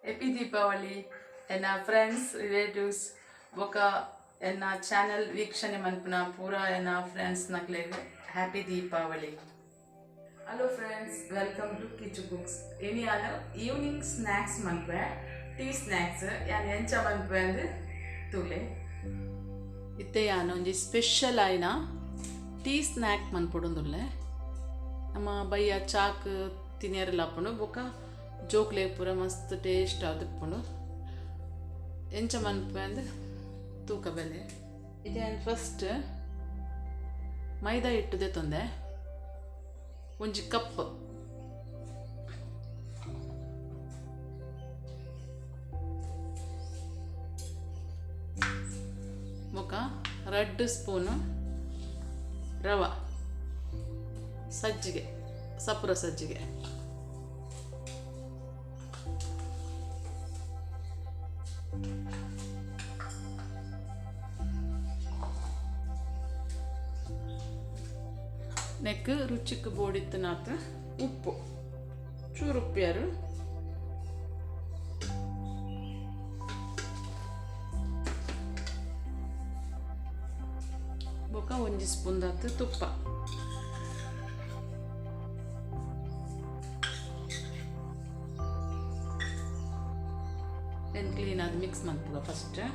Happy Deepavali ಎನ್ನ friends, relatives ಬೊಕ ಎನ್ನ ಚಾನೆಲ್ ವೀಕ್ಷಣೆ ಮನ್ಪುನ ಪೂರ ಎನ್ನ friends ನಕ್ಲೆಗ್ happy Deepavali. Hello friends, welcome to Kichu cooks. ಇನಿ ಯಾನ್ ಈವ್ನಿಂಗ್ ಸ್ನ್ಯಾಕ್ಸ್ ಮನ್ಪೆ, ಟೀ ಸ್ನ್ಯಾಕ್ಸ್. ಯಾನ್ ಎಂಚ ಮನ್ಪೆ ಅಂದ್ ತೂಲೆ. ಇತ್ತೆ ಯಾನ್ ಒಂಜಿ ಸ್ಪೆಷಲ್ ಆಯಿನ ಟೀ ಸ್ನ್ಯಾಕ್ ಮನ್ಪೊಡೊಂದುಲ್ಲೆ. ನಮ್ಮ ಬಯ್ಯ ಚಾಕ್ ತಿನಿಯರೆಲ ಆಪುಂಡು ಬೊಕ ಜೋಕ್ಲೆಗ್ ಪೂರ ಮಸ್ತ್ ಟೇಸ್ಟ್ ಆದಿಪ್ಪುಂಡು. ಎಂಚ ಮನ್ಪೆ ಅಂದ್ ತೂಕ ಬಲೆ. ಇತ್ತೆ ಯಾನ್ ಫಸ್ಟ್ ಮೈದಾ ಹಿಟ್ಟು ದೆತ್ತೊಂದೆ ಒಂಜಿ ಕಪ್. ಬೊಕ ರಡ್ಡ್ ಸ್ಪೂನ್ ರವ ಸಜ್ಜಿಗೆ, ಸಪುರ ಸಜ್ಜಿಗೆ. ನೆಕ್ ರುಚಿಕ್ ಬೋಡಿತ್ತನಾತ್ ಉಪ್ಪು, ಚೂರು ಉಪ್ಪಿಯಾರು. ಬೊಕ ಒಂಜಿ ಸ್ಪೂನ್ ದಾತ್ ತುಪ್ಪ. ಎನ್ ಕ್ಲೀನ್ ಆದ್ ಮಿಕ್ಸ್ ಮನ್ಪುಗ ಫಸ್ಟ್.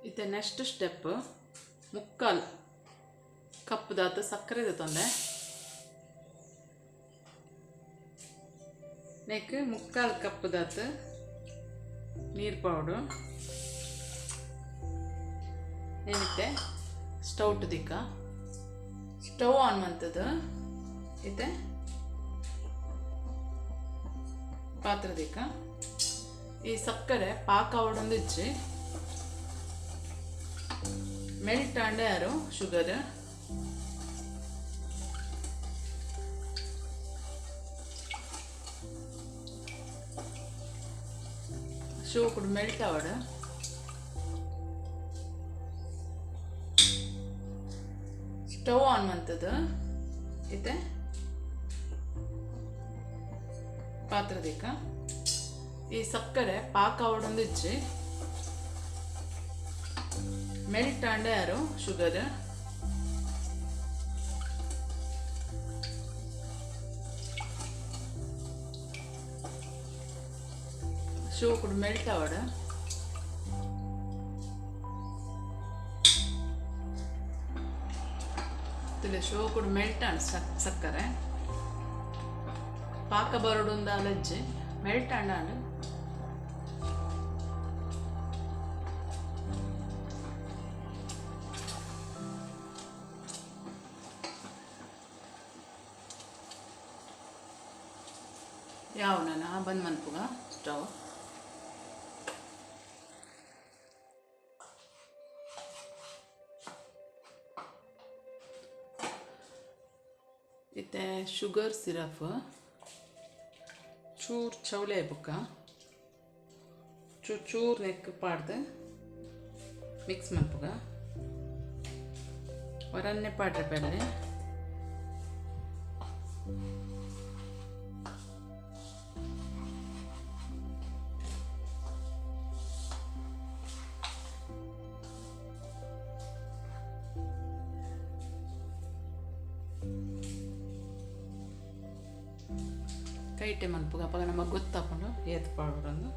ಇತ್ತೆ ನೆಕ್ಸ್ಟ್ ಸ್ಟೆಪ್ ಮುಕ್ಕಾಲ್ ಕಪ್ ದಾತ್ ಸಕ್ಕರೆ ದೆತೊಂದೆ. ನೆಕ್ ಮುಕ್ಕಾಲ್ ಕಪ್ ದಾತ್ ನೀರು ಪಾವೊಡು. ನೆನಿತ್ತೆ ಸ್ಟೌಟ್ ದಿಕ್ಕ ಸ್ಟವ್ ಆನ್ ಮಂತುದು ಇತ್ತೆ ಪಾತ್ರೆ ದಿಕ್ಕ. ಈ ಸಕ್ಕರೆ ಪಾಕ ಆವೊಡೊಂದು ಇಜ್ಜಿ, ಮೆಲ್ಟ್ ಆಂಡ ಯಾರು ಶುಗರ್. ಶೋಕುಡು ಮೆಲ್ಟ್ ಆವಡ್. ಸ್ಟವ್ ಆನ್ ಮಂತುದು ಇತ್ತೆ ಪಾತ್ರೆ ದಿಕ್ಕ. ಈ ಸಕ್ಕರೆ ಪಾಕ ಆವೊಡೊಂದು ಇಜ್ಜಿ, ಮೆಲ್ಟ್ ಆಂಡ ಯಾರು ಶುಗರ್. ಶೋಕುಡು ಮೆಲ್ಟ್ ಆವಡ್. ಶೋಕುಡು ಮೆಲ್ಟ್ ಆಂಡ್ ಸಕ್ಕರೆ. ಪಾಕ ಬರೊಡುಂದ ಅಲಜ್ಜಿ ಮೆಲ್ಟ್ ಆಂಡ ಆಂಡ್. ಯಾವು ನನ ಬಂದ್ ಮನ್ಪುಗ ಸ್ಟವ್. ಇತ್ತೆ ಶುಗರ್ ಸಿರಪ್ ಚೂರು ಚೌಲೆ ಬೊಕ್ಕ ಚೂರು ಚೂರು ನೆಕ್ ಪಾಡ್ದ್ ಮಿಕ್ಸ್ ಮನ್ಪುಗ. ಒರನ್ನೆ ಪಾಡ್ರೆ ಬಲ್ಲಿ. ಕೈಟೆ ಮನ್ಪುಗ ಅಪಗ ನಮಕ್ ಗೊತ್ತಾಪುಂಡು ಏತ್ ಪಾಡೊಡುಂದು.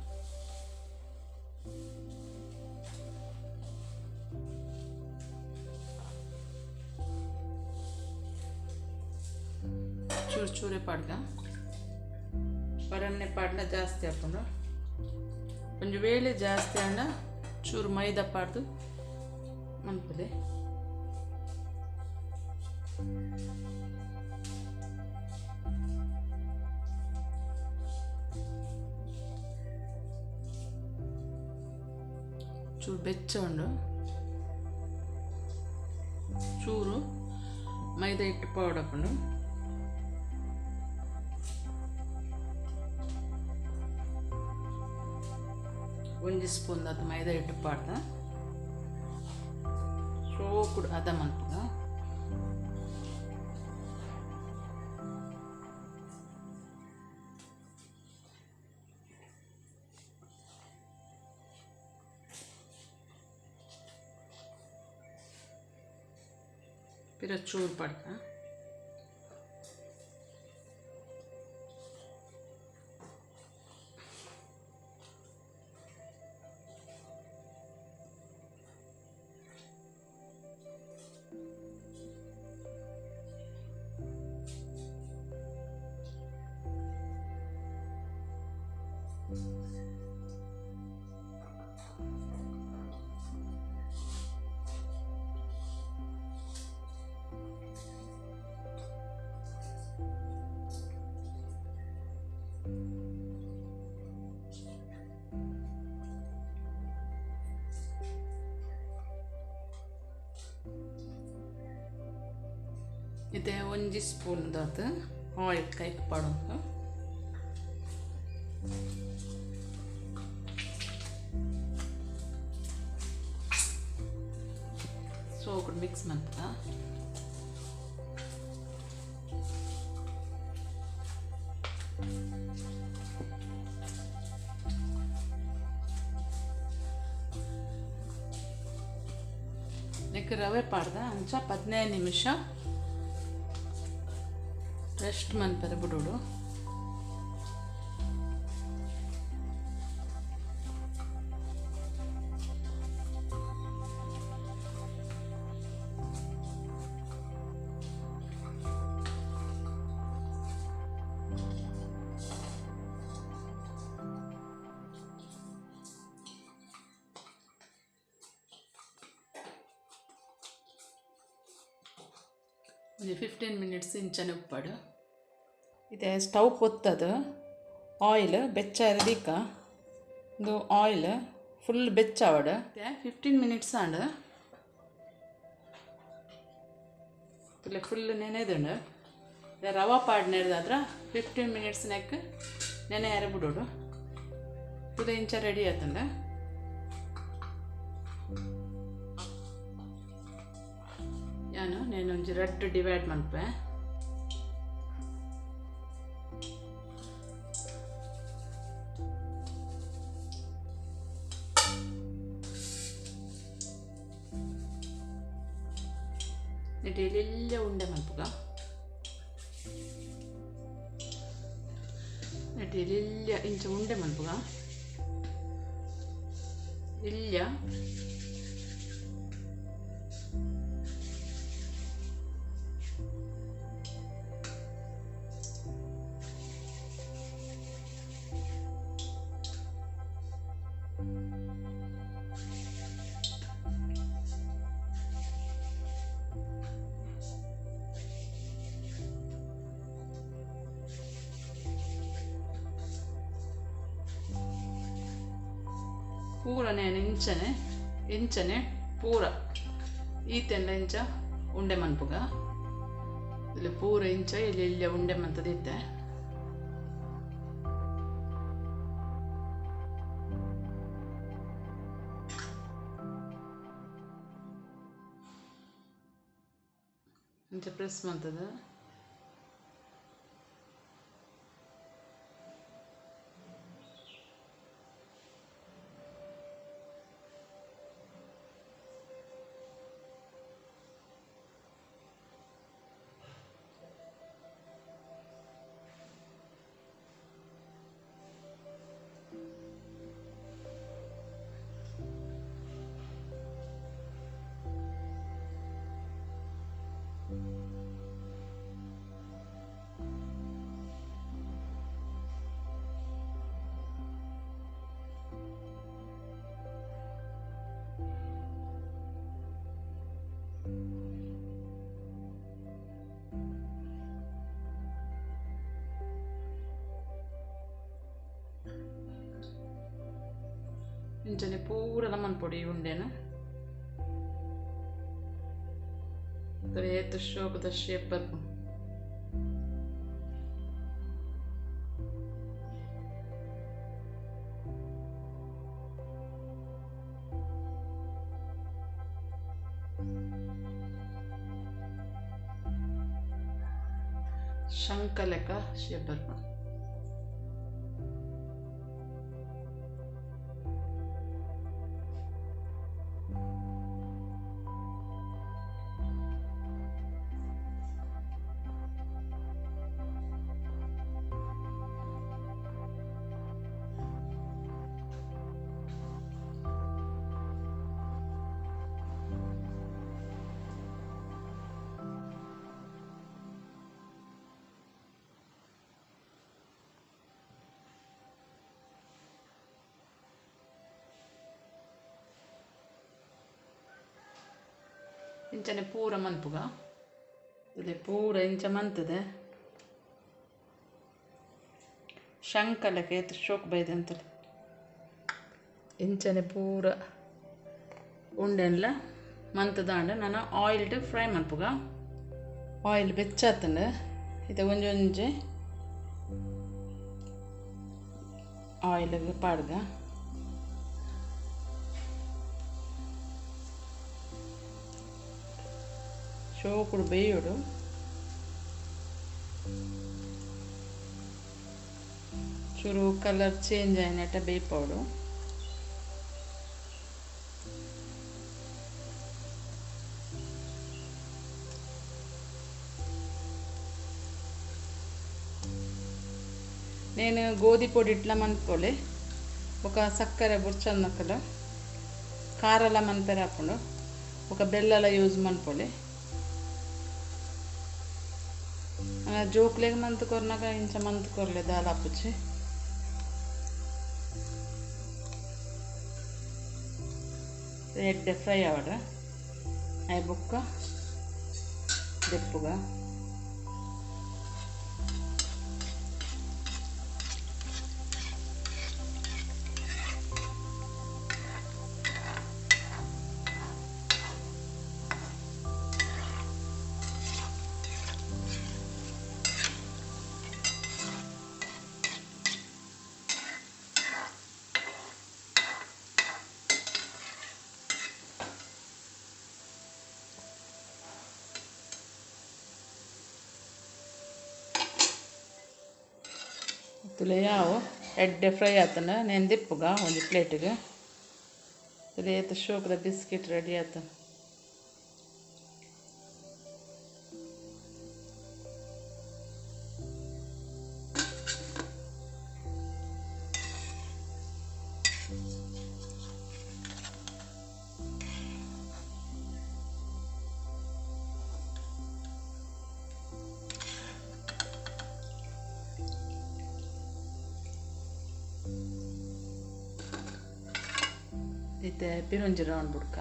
ಚೂರು ಚೂರೆ ಪಾಡ್ಗ, ಒರನ್ನೆ ಪಾಡ್ಂಡ ಜಾಸ್ತಿ ಆಪುಂಡು. ಒಂಜಿ ವೇಳೆ ಜಾಸ್ತಿ ಆಂಡ ಚೂರು ಮೈದಾ ಪಾಡ್ದ್ ಮನ್ಪುಲೆ. ಚೂರು ಬೆಚ್ಚ ಉಂಡು, ಚೂರು ಮೈದಾ ಹಿಟ್ಟು ಪಾವಡಪ್ಪುಂಡು. ಒಂಜಿ ಸ್ಪೂನ್ ದಾತ್ ಮೈದಾ ಹಿಟ್ಟು ಪಾಡ್ದ ಶೋಕುಡು ಹದ ಮನ್ಪುಗ. ಪಿರ ಚೂರು ಪಾಡ್ಕ ಇತ್ತೆ ಒಂಜಿ ಸ್ಪೂನ್ ದಾತ್ ಆಯಿಲ್ ಕೈಕ್ ಪಾಡೊಂದು ಸೋಕುಡು ಮಿಕ್ಸ್ ಮನ್ಪುಗ. ನೆಕ್ ರವೆ ಪಾಡ್ದ ಅಂಚ 15 ನಿಮಿಷ ರೆಸ್ಟ್ ಮನ್ಪೆರೆ ಬುಡೋಡು. ಒಂಜಿ 15 ಮಿನಿಟ್ಸ್ ಇಂಚನೆ ಉಪ್ಪಡು. ಇದೆ ಸ್ಟವ್ ಪೊತ್ತದು ಆಯಿಲ್ ಬೆಚ್ಚ ದೀಕ ಇದು ಆಯಿಲ್ ಫುಲ್ ಬೆಚ್ಚ ಆವಡ್ 15 ಮಿನಿಟ್ಸ್ ಆಂಡ್ ತುಲೆ ಫುಲ್ ನೆನೆದುಂಡು. ರವಾ ಪಾಡ್ನೇರ್ದಾದ್ರ 15 ಮಿನಿಟ್ಸ್ ನೆಕ್ ನೆನೆ ಬಿಡೋಡು. ತುಲೆ ಇಂಚ ರೆಡಿ ಆತಂಡ. ಯಾನು ನೇನೊಂಜಿ ರಡ್ಡ್ ಡಿವೈಡ್ ಮನ್ಪೆ. ಎಲ್ಲೆಲ್ಲ ಉಂಡೆ ಮನ್ಪುಗ. ಎಲ್ಲೆಲ್ಲ ಇಂಚ ಉಂಡೆ ಮನ್ಪುಗ. ಇಲ್ಲ ಪೂರ ನೇನು ಇಂಚನೆ ಇಂಚನೆ ಪೂರ ಈತೆಲ್ಲ ಇಂಚ ಉಂಡೆ ಮನ್ಪುಗ. ಇಲ್ಲಿ ಪೂರ ಇಂಚ ಇಲ್ಲಿ ಇಲ್ಲಿ ಉಂಡೆ ಮಂತದಿತ್ತೆ. ಇಂಚ ಪ್ರೆಸ್ ಮಂತದ. ಇಂಚನೆ ಪೂರ ಲಮನ್ ಪೊಡಿ ಉಂಡೆನ ಏತ್ ಶೋಕದ ಶೇಪ್ ಬರ್ಪುಂಡು. ಶಂಕ ಲೆಕ್ಕ ಶೇಪ್ ಬರ್ಪುಂಡು. ಇಂಚನೆ ಪೂರ ಮನ್ಪುಗ ಇದೆ ಪೂರ ಇಂಚ ಮಂತದೆ ಶಂಕಲಕ್ಕೆ ಏತ್ ಶೋಕ್ ಬೈದಂತಲೆ ಇಂಚನೆ ಪೂರ ಉಂಡೆನ್ಲ ಮಂತದಾಂಡ ನಾನು ಆಯಿಲ್ಡ್ ಫ್ರೈ ಮನ್ಪುಗ. ಆಯಿಲ್ ಬೆಚ್ಚಾತಂಡು ಇದು ಒಂಜೊಂಜಿ ಆಯಿಲ್ಗೆ ಪಾಡ್ಗ. ಶೋಕುಡು ಬೇಯೋಡು. ಚೂರು ಕಲರ್ ಚೇಂಜ್ అయినట్ట ಬೇಯಿపోಡು. నేను ಗೋಧಿ ಪೊಡಿ ಇಟ್ಲ ಮನ್ಪೊಲೆ ఒక ಸಕ್ಕರೆ ಬುರ್ಚನ್ನಕಲ ಖಾರಲ ಮನ್ಪೆರೆ ಆಪುಂಡು ఒక ಬೆಲ್ಲಲ ಯೂಸ್ ಮನ್ಪೊಲೆ. ಜೋಕ್ಲೆಗ್ ಮಂತ್ ಕೊರ್ನಗ ಇಂಚ ಮಂತ್ ಕೊರ್ಲೆ ದಾಲ ಆಪುಜಿ. ಎಡ್ಡೆ ಫ್ರೈ ಆವಡ ಆಯ್ ಬೊಕ್ಕ ದೆಪ್ಪುಗ. ತುಲೆ ಯಾವು ಎಡ್ಡೆ ಫ್ರೈ ಆತನ నేను ದಿಪ್ಪುಗ ಒಂಜಿ ಪ್ಲೇಟಿಗೆ. ತುಲೆ ಏತ್ ಶೋಕದ ಬಿಸ್ಕೆಟ್ ರೆಡಿ ಆತನ. ಇತ್ತೆ ಪಿರೊಂಜಿ ರೌಂಡ್ ಬುಡ್ಕ.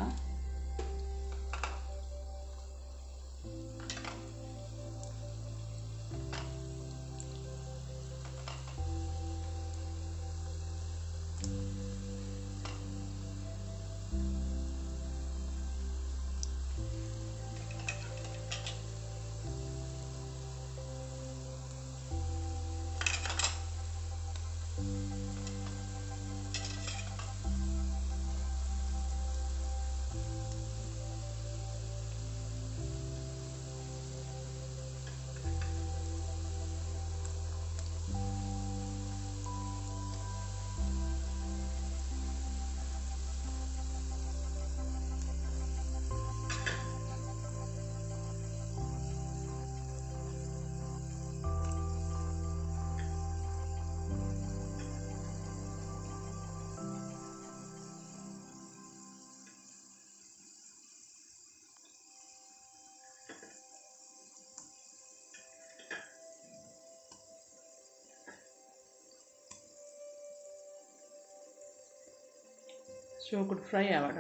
ಶೋಕುಡು ಫ್ರೈ ಆವಡ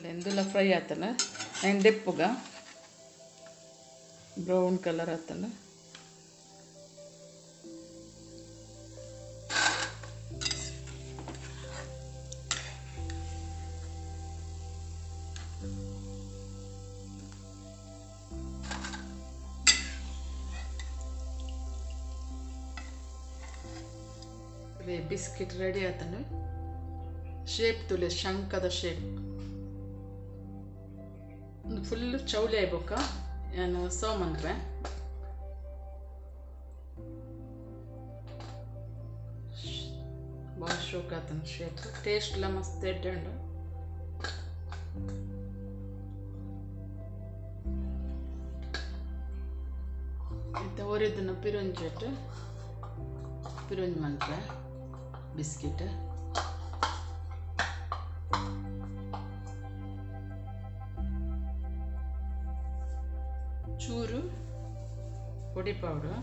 ಎಂದುಲ ಫ್ರೈ ಆತನ నేను ದೆಪ್ಪುಗ ಬ್ರೌನ್ ಕಲರ್ ಆತನ. ಬಿಸ್ಕೆಟ್ ರೆಡಿ ಆತನ. ಶೇಪ್ ತುಲೆ ಶಂಕದ ಶೇಪ್ ಫುಲ್ ಚೌಲಿ ಆಯ್ಬೊಕ್ಕ ನಾನು ಸರ್ವ್ ಮನ್ಪೆ. ಶೋಕಾತನ ಶೇಪ್ ಟೇಸ್ಟ್ಲ ಮಸ್ತ್ ಎಡ್ಡೆ ಉಂಡು. ಇತ್ತೆ ಒರಿದಿನ ಪಿರೊಂಜಿ ಇಟ್ಟು ಪಿರೊಂಜಿ ಮನ್ಪೆ ಬಿಸ್ಕಿಟ್. ಚೂರು ಪೊಡಿ ಪೌಡರ್,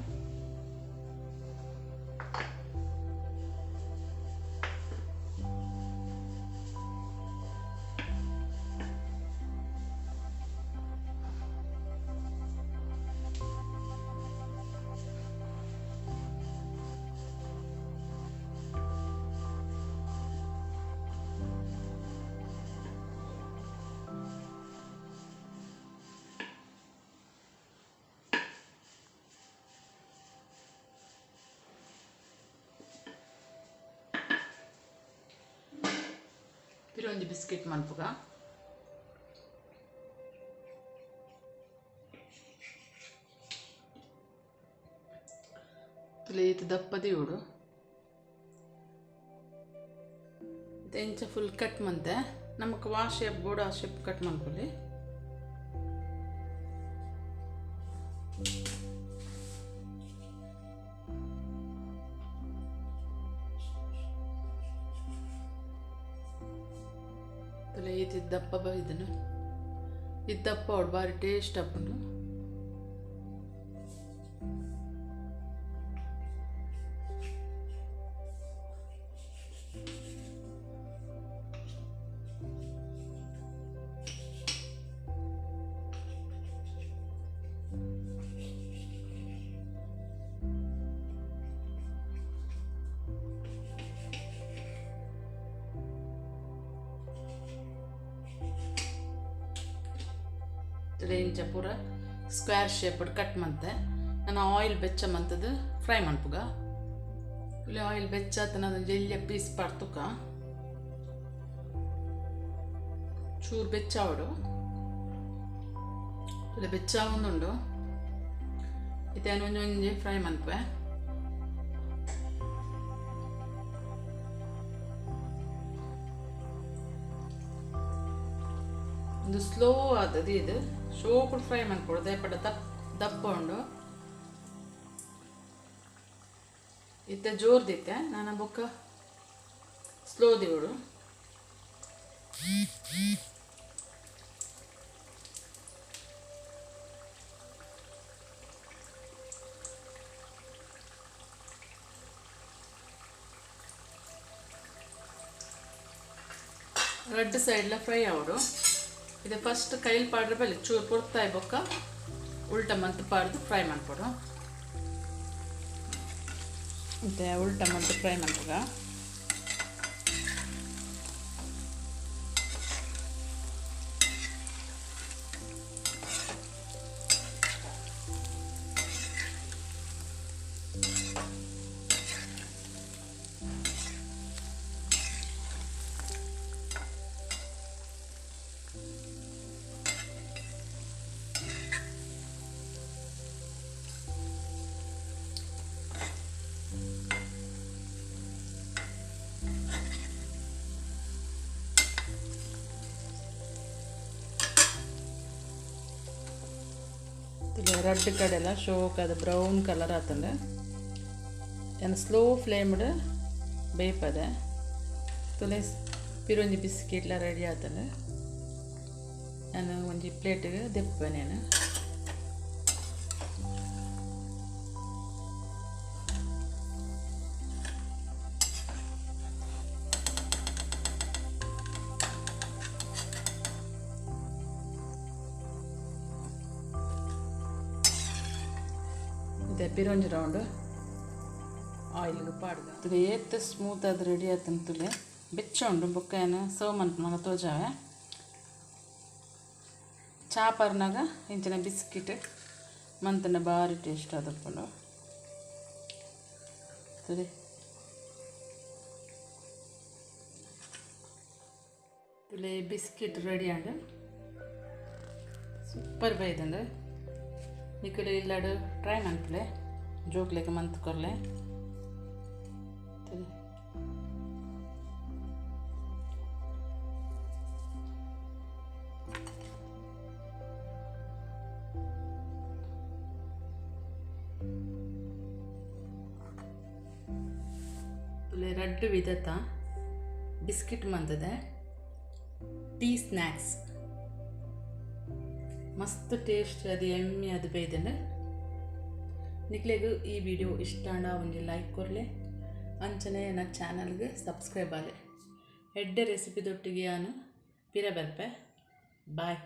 ಪಿರೊಂಜಿ ಬಿಸ್ಕೆಟ್ ಮನ್ಪುಗ. ತುಲೆ ಈತ ದಪ್ಪ ದಿಯೋಡು ಇಂಚ ಫುಲ್ ಕಟ್ ಮಂತೆ ನಮಕ್ ವಾ ಶೇಪ್ ಬೋಡು ಆ ಶೇಪ್ ಕಟ್ ಮನ್ಪೊಲಿ. ಇದು ದಪ್ಪ ಇದನ್ನು ಇದು ದಪ್ಪ ಅವಳು ಭಾರಿ ಟೇಸ್ಟ್ ಅಪ್ಪನು. ಇಂಚ ಪೂರ ಸ್ಕ್ವೇರ್ ಶೇಪ್ ಕಟ್ ಮಂತೆ ನಾನು ಆಯಿಲ್ ಬೆಚ್ಚ ಮಂತದ್ದು ಫ್ರೈ ಮನ್ಪುಗ. ಇಲ್ಲಿ ಆಯಿಲ್ ಬೆಚ್ಚ ನಾನು ಎಲ್ಲಿಯ ಪೀಸ್ ಪಾಡ್ತುಕ ಚೂರು ಬೆಚ್ಚಾವಡು ಇಲ್ಲಿ ಬೆಚ್ಚ ಒಂದುಂಡು. ಇತ್ತೇನು ಒಂಜೊಂಜಿ ಫ್ರೈ ಮನ್ಪೆ. ಒಂದು ಸ್ಲೋ ಆದದ್ದು ಇದು ಶೋಕುಡು ಫ್ರೈ ಮನ್ಪೊಡು ದಯಪಡ ದಪ್ಪ ದಪ್ಪ ಉಂಡು. ಇತ್ತೆ ಜೋರ್ದಿತ್ತೆ ನಾನು ಬೊಕ್ಕ ಸ್ಲೋ ದಿವಡು. ರೆಡ್ ಸೈಡ್ಲ ಫ್ರೈ ಆವಡು. ಇದು ಫಸ್ಟ್ ಕೈಲಿ ಪಾಡ್ರೆ ಬಲ್ಲಿ ಚೂರು ಪೊರ್ತಾಯಿ ಬೊಕ್ಕ ಉಲ್ಟ ಮಂತ್ ಪಾಡ್ದು ಫ್ರೈ ಮನ್ಪೊಡು. ಮತ್ತೆ ಉಲ್ಟ ಮಂತ್ ಫ್ರೈ ಮನ್ಪುಗ. ರೆಡ್ ಕಡೆಲ್ಲ ಶೋಕ್ ಅದು ಬ್ರೌನ್ ಕಲರ್ ಆತಂಡೆ ಏನು ಸ್ಲೋ ಫ್ಲೇಮ್ಡ್ ಬೇಯ್ಪದೆ. ತುಲೆ ಪಿರೊಂಜಿ ಬಿಸ್ಕಿಟ್ಲ ರೆಡಿ ಆತಂಡೆ. ನಾನು ಒಂಜಿ ಪ್ಲೇಟಿಗೆ ದೆಪ್ಪೆ ನಾನು. ಪಿರೊಂಜಿ ರೌಂಡ್ ಆಯಿಲ್ಗೆ ಪಾಡ್ಗ ತುಲೆ ಏತ್ ಸ್ಮೂತ್ ಅದು ರೆಡಿ ಆತಂತ ತುಲೆ ಬೆಚ್ಚ ಉಂಡು. ಬೊಕ್ಕ ಏನು ಸರ್ವ್ ಮನ್ಪುನಗ ತೋಜಾವೆ. ಚಾ ಪರ್ನಾಗ ಇಂಚಿನ ಬಿಸ್ಕಿಟ್ ಮಂತನ ಭಾರಿ ಟೇಸ್ಟ್ ಆದಪ್ಪುಂಡು. ತುಲೆ ತುಲೆ ಬಿಸ್ಕಿಟ್ ರೆಡಿ ಆಂಡ್ ಸೂಪರ್ ಬೈದಂಡು. ನಿಕುಲು ಇಲ್ಲಡು ಟ್ರೈ ಮನ್ಪುಲೆ ಜೋಕ್ಲೆಗ್ ಮಂತ್ ಕೊರ್ಲೆ. ರಡ್ಡ್ ವಿಧತ ಬಿಸ್ಕಿಟ್ ಮಂತದೆ ಟೀ ಸ್ನ್ಯಾಕ್ಸ್ ಮಸ್ತ್ ಟೇಸ್ಟ್ ಅದು ಎಮ್ಮೆ ಅದು ಬೈದಂಡು. ನಿಕ್ಲೆಗ್ ಈ ವಿಡಿಯೋ ಇಷ್ಟ ಆಂಡ ಒಂಜಿ ಲೈಕ್ ಕೊರ್ಲೆ, ಅಂಚನೆ ಎನ್ನ ಚಾನಲ್ಗೆ ಸಬ್ಸ್ಕ್ರೈಬ್ ಆಲೆ. ಎಡ್ಡೆ ರೆಸಿಪಿ ದೊಟ್ಟಿಗೆ ಯಾನು ಪಿರ ಬರ್ಪೆ. ಬಾಯ್.